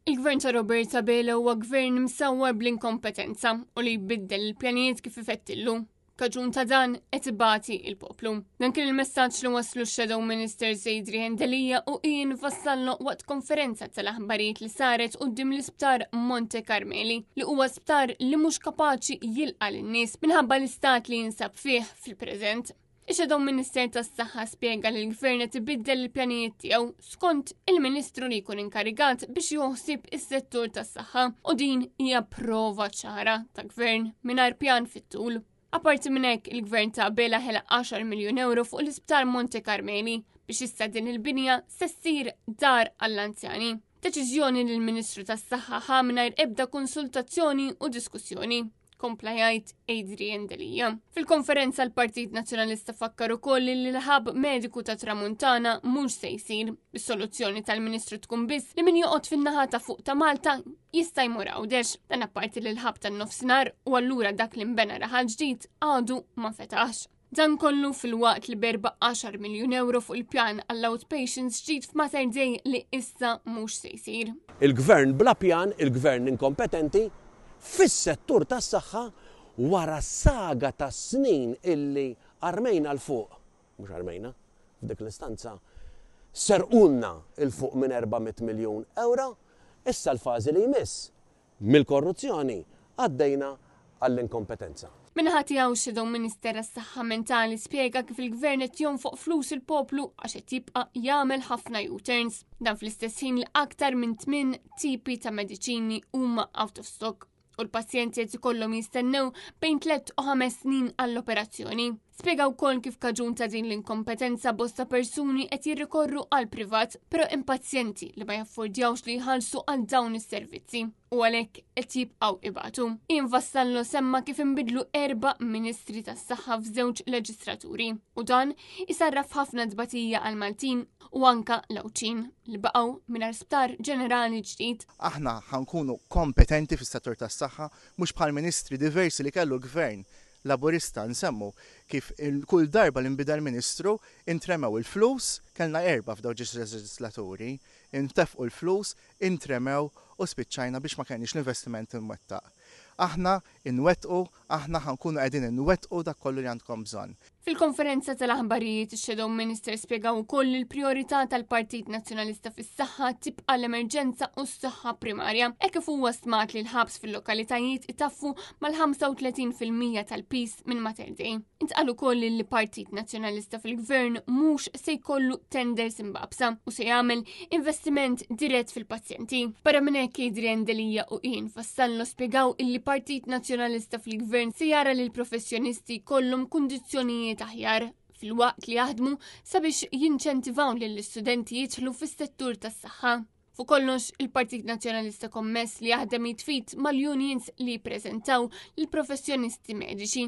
Il-Gvern ta' Robert Abela huwa gvern msawwar bl-inkompetenza u li jbiddel il-pjanijiet kif ifettillu. Kaġun ta' dan qed ibati il-poplu. Dan kien il-messaġġ li waslu x-Shadow Ministers Adrian Delia u Ian Vassallo waqt konferenza tal-aħbarijiet li saret quddiem l-isptar Monte Carmeli, li huwa sptar li mhux kapaċi jilqa' lin-nies minħabba l-istat li jinsab fih fil-preżent. Ix-Shadow Minister tas-Saħħa spjega li l-Gvern qed ibiddel il-pjanijiet tiegħu skont il-Ministru li jkun inkarigat biex joħsib is-settur tas-saħħa u din hija prova ċara ta' Gvern mingħajr pjan fit-tul. Apparti minn hekk, il-Gvern ta' Abela ħela 10 miljun euro fuq l-Isptar Monte Carmeli biex issa din il-binja se ssir dar għall-anzjani. Deċiżjoni li l-Ministru tas-Saħħa ħa mingħajr ebda konsultazzjoni u diskussjoni kompla jgħid Adrian Delia. Fil-konferenza l-Partit Nazzjonalista fakkar ukoll li l-ħab mediku ta' Tramuntana mhux se jsir. Is-soluzzjoni tal-Ministru tkun biss li min joqgħod fin-naħa ta' fuq ta' Malta jista' jmur Għawdex. Dan apparti li l-ħab tan-nofsinhar u allura dak li nbena raħal ġdid għadu ma fetax. Dan kollu filwaqt li berba 10 miljun euro fuq il-pjan għall-outpatients ġdid f'Mater Dei li issa mhux se jsir. Il-Gvern bla pjan, il-Gvern inkompetenti fis-settur tas-saħħa wara saga ta' snin illi armejna 'l fuq, mhux armejna, f'dik l-istanza serqulna 'l fuq minn 400 miljun ewro, issa l-fażi li jmiss Mill-korruzzjoni għaddejna għall-inkompetenza. Min-naħa tiegħu x-Shadow Minister għas-Saħħa Mentali spjega kif il-Gvern qed jonfoq flus il-poplu għax qed jibqa' jagħmel ħafna U-turns. Dan fl-istess ħin li aktar minn tmien tipi ta' mediċini huma out of stock u l-pazjenti qed ikollhom jistennew bejn 3 u 5 snin għall-operazzjoni. Spjega wkoll kif kaġun ta' din l-inkompetenza bosta persuni qed jirrikorru għal privat, però hemm pazjenti li ma jaffordjawx li jħallsu għal dawn is-servizzi u għalhekk qed jibqgħu ibatu. Ian Vassallo semma kif inbidlu erba' ministri tas-saħħa f'żewġ leġislaturi u dan isarraf ħafna tbatija għal Maltin u anka l-Għawdxin li baqgħu mingħajr sptar ġenerali ġdid. Aħna ħa nkunu kompetenti fis-settur tas-saħħa, mhux bħal ministri diversi li kellu l-Gvern Laburista nsemmu kif kull darba li nbidel ministru intremew il-flus, kellna erbgħa f'dawk ġiex leġislaturi, intefqu l-flus, intremew u spiċċajna biex ma kellniex l-investiment imwettaq. Aħna nwettqu, aħna ħa nkunu qegħdin inwettqu dak kollu li għandkom bżonn. Fil-konferenza tal-aħbarijiet, ix-Shadow Minister spjega wkoll li l-prijorità tal-Partit Nazzjonalista fis-saħħa tibqa' l-emerġenza u s-saħħa primarja, hekk kif huwa stmat li l-ħabs fil-lokalitajiet itaffu mal-35% tal-piż minn Mater Dei. Intqal ukoll li l-Partit Nazzjonalista fil-Gvern mhux se jkollu tenders imbabsa u se jagħmel investiment dirett fil-pazjenti. Barra minn hekk Adrian Delia u Ian Vassallo spjegaw illi Partit Nazzjonalista fil-Gvern se jara li l-professjonisti jkollhom kundizzjonijiet aħjar filwaqt li jaħdmu sabiex jinċentivaw lill-istudenti jidħlu fis-settur tas-saħħa. Fuq kollox, il-Partit Nazzjonalista kommess li jaħdem jitfit mal-unions li jippreżentaw lill-professjonisti mediċi.